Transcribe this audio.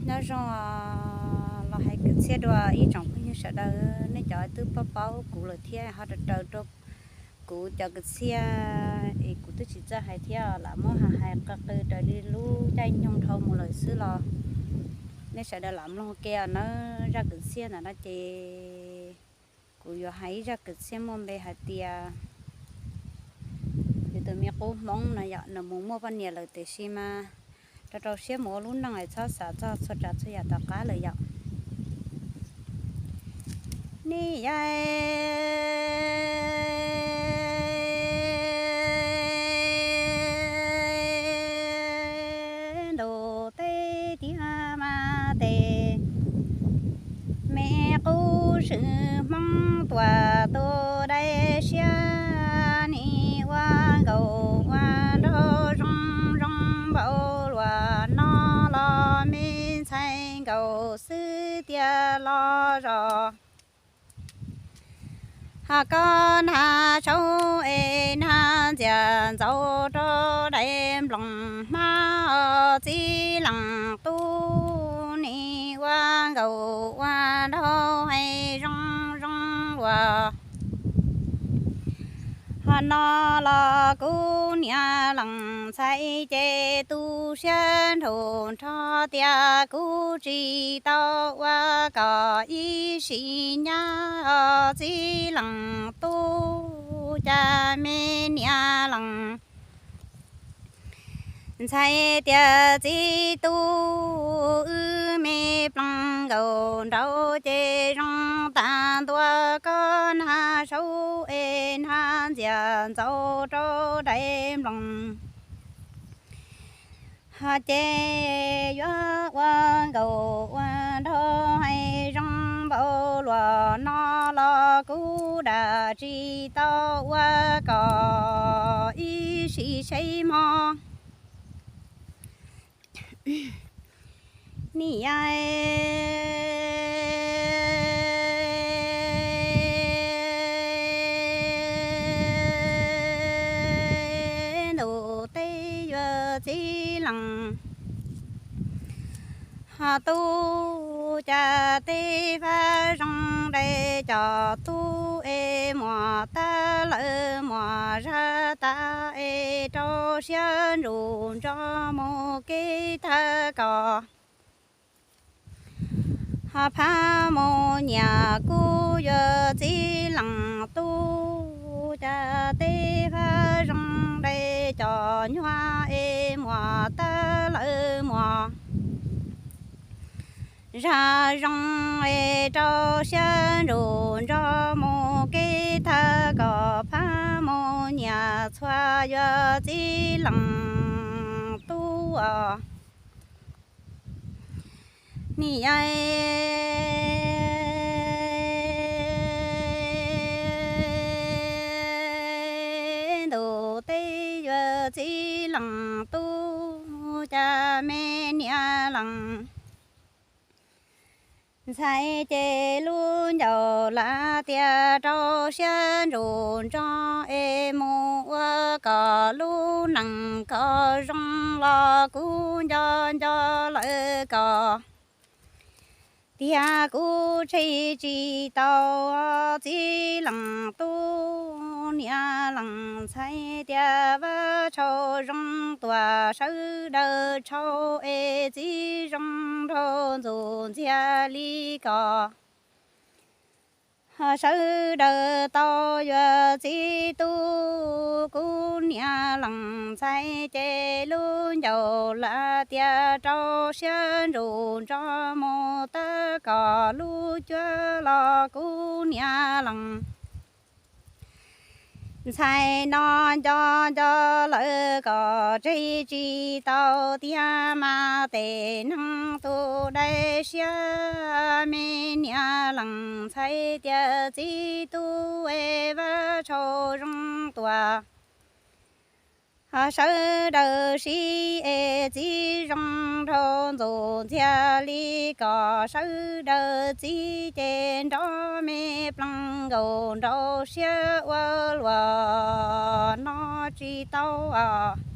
Nyob zoo los hais kwv txhiaj dua ib tsoom phooj ywg sawv daws, nej cov twb paub paub kuv lawm thiab ho raws raws rau kuv cov kwv txhiaj es kuv twb tsis txawj hais thiab lam muab hais hais qw qw raws li lub caij nyoog dhau mus lawm xwb los nej sawv daws lam mloog ke nawb. Zaj kwv txhiaj ntawm no ces kuv yuav hais ib zaj kwv txhiaj muaj npe hais tias yus tus me qub Hmoob no yom, nws mus muaj poj niam lawm tiam sis mas rau rau siab mus ua lub neej es txhob xav txog txhua tsav txhua yam tom qab lawm yom. Ni yai ntu teb tiag mas tes me qub swm Hmoob tuam tus dai siab, nim ua nkaus ua nraug zoo zoo npaum luaj no los me ntxhais nkaus xwb tiag los zos. Ho koj nag saub es nag ntxias ntxaus rau daim nploos hmab, txiv leej tub nim ua nkaus ua nraug zoo zoo luaj. Ho no los kuv niam leej ntxhais ces tu siab nrug nrho tias kuv tsis tau ua kom ib sim nyab, txiv leej tub cas me niam leej ntxhais tias txiv tub, wb me plees nkaus nraud ces zoo tag ntua, koj nag saub es nag ntxias ntxaus rau daim nploos. Ho ces yuav ua nkaus ua nraug zoo npaum luaj no los kuv dag tsis tau ua kom ib sim saib mog. Ni yai ntu teb yuav txiv leej ho tub cas tej vaj zoo dai cov tub es muam tab lawm muam zaj tas es rau siab ntsug ntso mus kev thawj kom ho phab mus nyiam kuv yuav txiv leej tub cas tej vaj zoo dai cov nyuag es muam tab lawm muam zaj zoo es rau siab ntsug ntso mus kev thawj kom phab mus nyiam txhua yuav txiv leej tub os. Ni yai ntu teb yuav txiv leej tub cas me niam leej ntxhais ces lub ncauj lam tias rau siab ntsug ntso es mus ua kom lub neej kom zoo los kuv nco nco lawm kom tiag kuv tseg tsis tau txiv leej tub niam leej ntxhais tias Vaj Tshaum Zoo Tuam sawv daws tshau es txiv zoo nraug ntxuj ntxiag li kom ho sawv daws tau yuav txiv tub. Kuv niam leej ntxhais ces lub ncauj lam tias rau siab ntsug ntso mus tab kom lub cuab los kuv niam leej ntxhais no nco nco lawm kom tseg tsis tau tiag mas tes neeg tus dai siab me niam leej ntxhais tias txiv tub es Vaj Tshaum Zoo Tuam ho sawv daws sib es txiv zoo nraug ntxuj ntxiag li kom sawv daws txiv ces nrov me plees nkaus nraus siab ua luaj no tsis tau os.